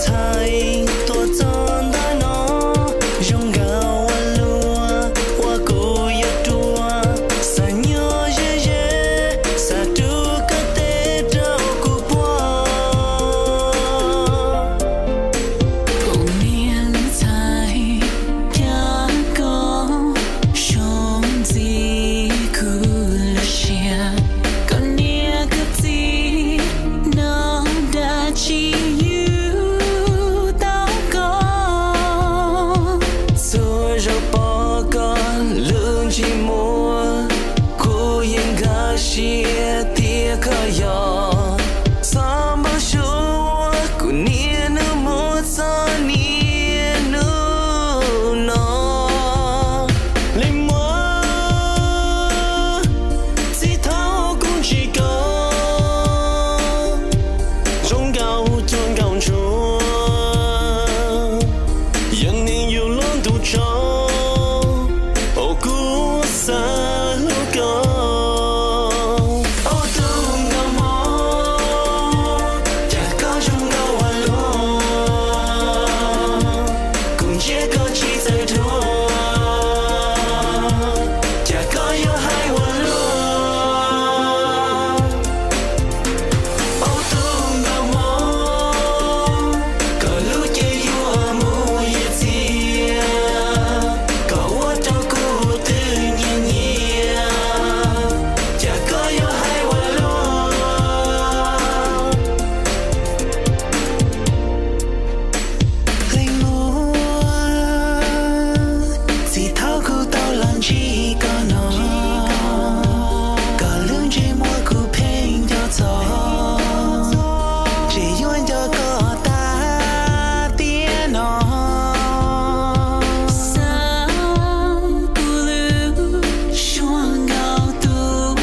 Thaij tuaj txog ntawm no, zoo nkauj ua luaj, ua kuv yuav ruam, xav nyob ze ze, xav rub koj tes rau kuv puag. Kuv niam ntxhais, cas koj zoo ntxim kuv lub siab, koj niam koj txiv noj dab tsi yug tau koj. Txhua zaus pom koj lub ntsej muag, kuv yeej nkag siab tias koj yog. Txhob npau suav kuv niaj hnub mus txog niaj hnub no. Leej muam, txij thaum kuv ntsib koj, zoo nkauj cuag nkauj ntsuag, yog neeg yug los ntuj tsaus, ua kuv xav hlub koj. Ua tus nkauj hmoob, cas koj zoo nkauj ua luaj, kuv ntsia koj tsis txawj dhuav, cas koj yuav hais ua luaj. Ua tus nkauj hmoob, koj lub cev yuav mus yam txias, koj ua rau kuv twb nyiam nyiam, cas koj yuav hais ua luaj. Leej muam, txij thaum kuv tau los ntsib koj no, koj lub ntsej muag kuv pheej nco txog, tseem yuav nco koj tag tiam no. Xav kuv lub suab nkaus tuaj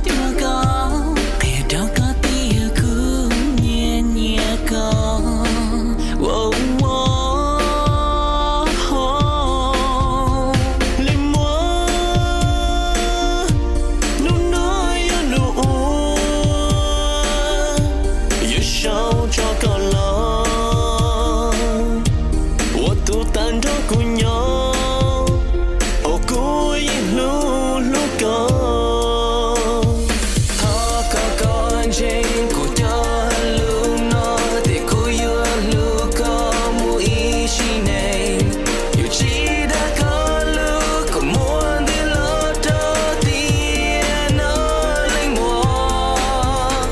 rau koj, qhia rau koj tias kuv nyiam nyiam koj. Wow, wow. Leej muam, hnub no yog hnub uas yuav sau tso koj los ua tus tag nrho kuv nyob, ua kuv yeej hlub hlub koj. Thov koj koj ntseeg kuv cov lus no, tias kuv yuav hlub koj mus ib sim neej, yuav tsis dag koj lub kua muag ntws los rau tiam no. Leej muam,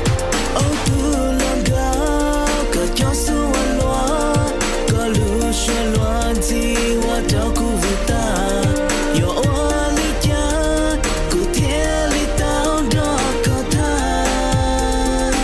ua tus hluas nkauj, koj cov xub ua luaj, koj lub suab luag ntxhi ua rau kuv vwm tag. Yuav ua li cas kuv thiaj li tau nrog koj tag?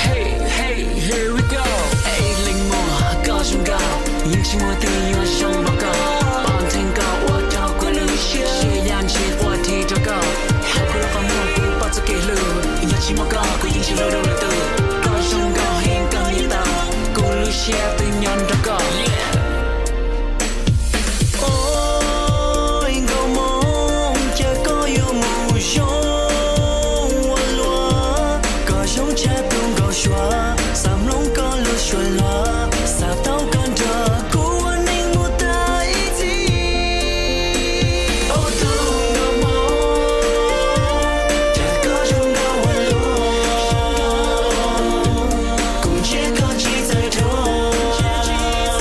Hey, hey, here we go. Ej, leej muam, koj zoo nkauj, yeej tsis muaj twg yuav zoo npaum koj. Pom ntseeg koj ua rau kuv lub siab, siab ya ntshis quaj dhi rau koj. Hauv kuv lub qhov muag kuv pom txoj kev hlub, yog tsis muaj koj kuv yeej tsis hlub dua lwm tus. Koj zoo nkauj heev koj nyiam tau, kuv lub siab twb nyob nrog koj. Oj, nkauj hmoob, cas koj yuav mus zoo ua luaj, koj zoo tshaj tus nkauj suav, xav mloog koj lub suab luag, xav tau koj nrog kuv ua neej mus tag ib txhis. Oj, tus nkauj hmoob, cas koj zoo nkauj ua luaj, kuv ntsia koj tsis txawj dhuav.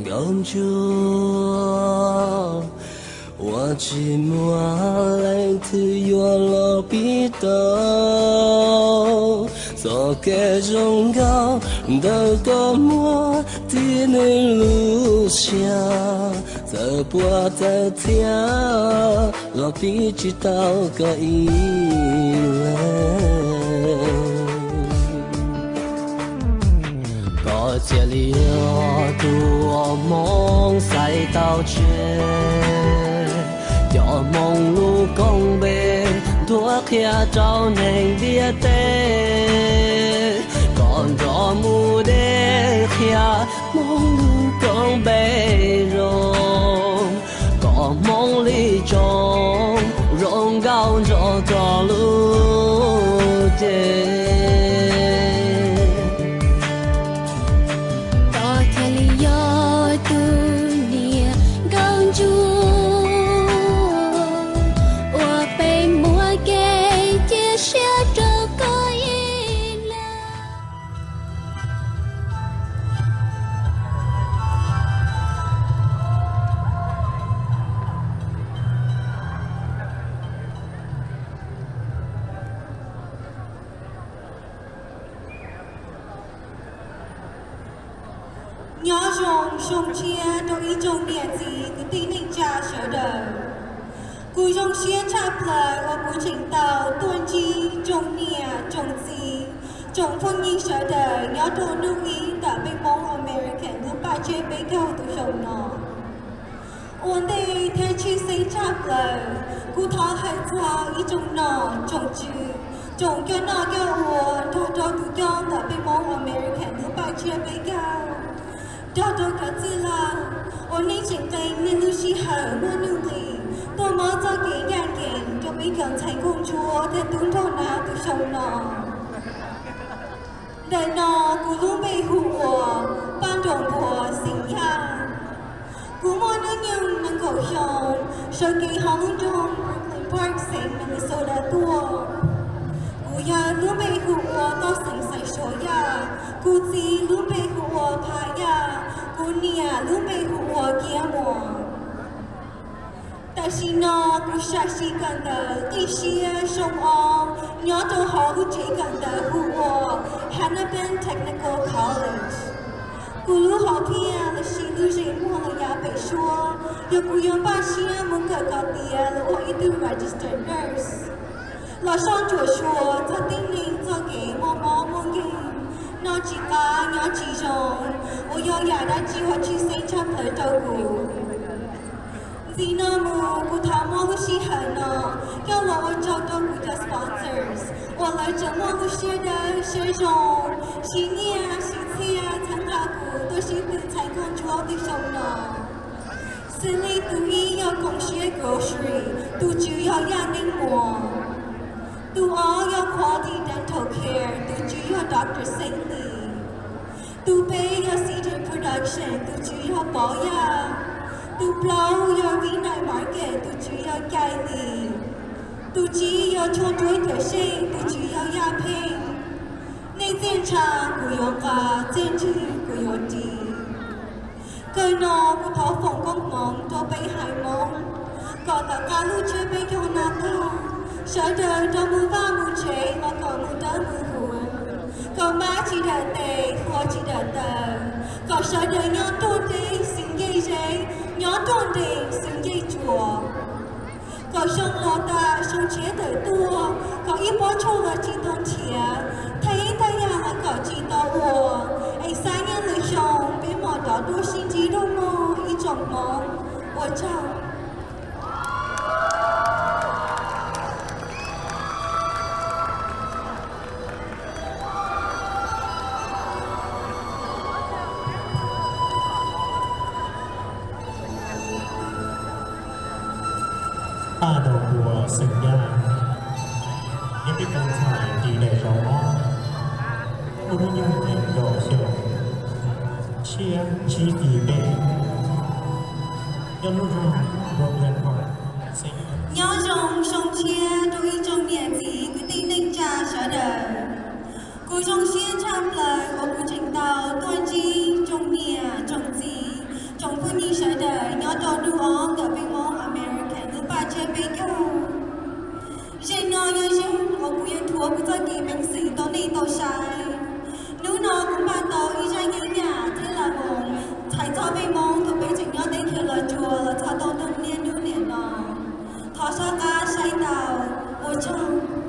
Nkauj ntsuag uas tsis muaj leej twg yuav los pib tau txoj kev zoo nkauj ntawm koj muaj tib neeg lub siab, txawm puas tawv thiab los pib tsis tau koj ib leeg. Koj thiaj li yog tus uas Hmoob xaiv tau tseg, coj Hmoob lub koob npe nthuav qhia rau neeg ntiaj teb, kom nrog mus de qhia Hmoob lub koob npe zoo, kom Hmoob li tsoom zoo nkauj nrog rau lub teb. Koj thiaj li yog tus niam nkauj ntsuag uas peb muaj kev cia siab rau koj ib leeg. Nyob zoo xyoo tshiab rau ib tsoom niam txiv kwv tij neej tsa sawv daws. Kuv zoo siab tshaj plaws uas kuv tseem tau tuaj ntsib tsoom niam tsoom txiv, tsoom phooj ywg sawv daws nyob rau hnub ib ntawm peb Hmoob American lub paj tshiab peb caug tus xyoo no. Ua ntej thiab tshwj xeeb tshaj plaws, kuv thov hais txog ib tsoom nom tsoom tswv, tsoom coj noj coj ua nrog rau tus coj ntawm peb Hmoob American lub paj tshiab peb caug, nrog rau cov txwj laug uas nej tseem qee nej lub sij hawm muaj nuj nqis tuaj muab txoj kev ncaj ncees rau peb cov ntxhais nkauj ntsuab thiab tub nraug nab tus xyoo no. Ntawm no kuv lub npe hu ua Paj Nraum Npua xeem Yaj. Kuv muaj hnub nyoog nees nkaum xyoo, sawv kev hauv lub nroog Brooklyn Park xeev Minnesota tuaj. Kuv yawg lub npe hu ua Nkauj Xeem Xaiv Suav Yaj, kuv txiv lub npe hu ua Phaj Yaj, kuv niam lub npe hu ua Kiab Muas. Tam sim no kuv sam sim kawm ntawv qib siab xyoo ob nyob rau hauv lub tsev kawm ntawv hu ua Hannah Bent Technical College. Kuv lub hom phiaj los sis lub zeem muag los yav pem suab yog kuv yuav npaj siab mus kawm kom tiav los ua ib tug registered nurse, los soj ntsuam xyuas txog tib neeg txoj kev muaj mob muaj nkeeg, noj tsis qab nyob tsis zoo, uas yog yam dab tsi uas tshwj xeeb tshaj plaws rau kuv. Ntxiv no mus kuv thov muab lub sij hawm no coj los ua tsaug rau kuv cov sponsors uas lawv tseem muaj lub siab dawb siab zoo, siv nyiaj siv txiaj txhawb nqa kuv tuaj sib tw ntxhais nkauj ntsuab tej xyoo no. Xws li tus ib yog Koom Siab Grocery, tus tswv yog Yaj Neej Muas. Tus ob yog Quality Dental Care, tus tswv yog Doctor Xeeb Lis. Tus peb yog C J Production, tus tswv yog Pov Yaj. Tus plaub yog Vib Night Market, tus tswv yog Cai Lis. Tus tsib yog Tshooj Duab Cawm Seej, tus tswv yog Yaj Pheej. Nej txiaj ntsha kuv yuav nqa, txiaj ntsig kuv yuav ris. Kawg no kuv thov foom koob hmoov rau peb haiv Hmoob, kom tom qab lub tsiab peb caug no tag, sawv daws rov mus vaj mus tsev los kom mus dawb mus huv, kom npab tsis dawm tes, hluas tsis dawm taw, kom sawv daws nyob ruaj ntev xwm ncej zeb, nyob ruaj nrees xwm ncej tsuas. Kom xyoo los tas xyoo tshiab tawm tuaj, kom ib pob tshuaj los tsis tau nrhiav, thaj yeeb thaj yam los kom tsis tau ua, es xab nyiaj lwm xyoo peb mam rov tuaj sib ntsib dua mog ib tsoom Hmoob. Ua tsaug. Paj Nraum Npua xeem Yaj, yog peb tus ntxhais ris daim zauv mob, muaj hnub nyoog nees nkaum xyoo, tsiab tsib hlis peb, nyob lub nroog Brooklyn Park, xeev. Nyob zoo xyoo tshiab rau ib tsoom niam txiv kwv tij neej tsa sawv daws. Kuv zoo siab tshaj plaws uas kuv tseem tau tuaj ntsib tsoom niam tsoom txiv, Ntawm peb Hmoob American lub paj tsiab peb caug. Zeem no yog zeem uas kuv yuav thuav kuv txoj kev peev xwm tau nej tau saib. Hnub no kuv npaj tau ib zaj yeeb yam thiab lawv mus txhais txog peb Hmoob thaum peb tseem nyob teb chaws Los Tsuas los txog tau niaj hnub niam no. Thov soj qab saib tau, ua tsaug.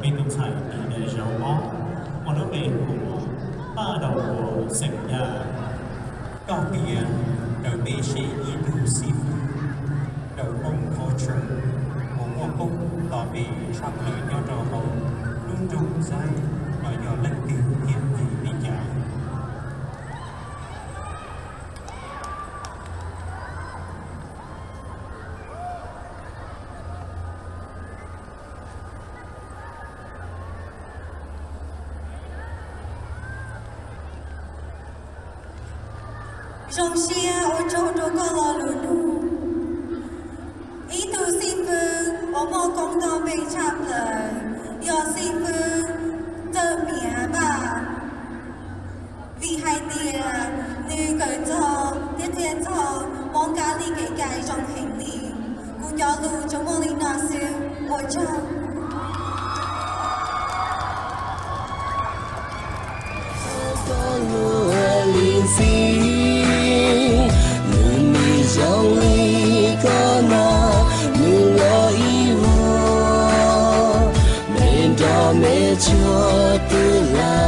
Tus ntxhais tis daim zauv ob muaj lub npe hu ua Paj Daus Kuas xeem Yaj. Koj piav raws peb siv ib tug xib fwb rau Hmoob Culture uas muaj koob nto pes tshaj plaws nyob rau hauv lub nroog Xais no yog leej twg thiab vim li cas? Zoo siab ua tsaug rau koj lo lus nug. Ib tug xib fwb uas muaj koob nto pes tshaj plaws yog xib fwb Txawj Miav Vaj, vim hais tias nws kawm txog thiab txia txog Hmoob kab li kev cai zoo heev li. Kuv cov lus tsuas muaj li no xwb, ua tsaug. Koj lub ua li ntxim, nws me zoo li koj na, nws los ib vuag, me nroj me tsuag twb lam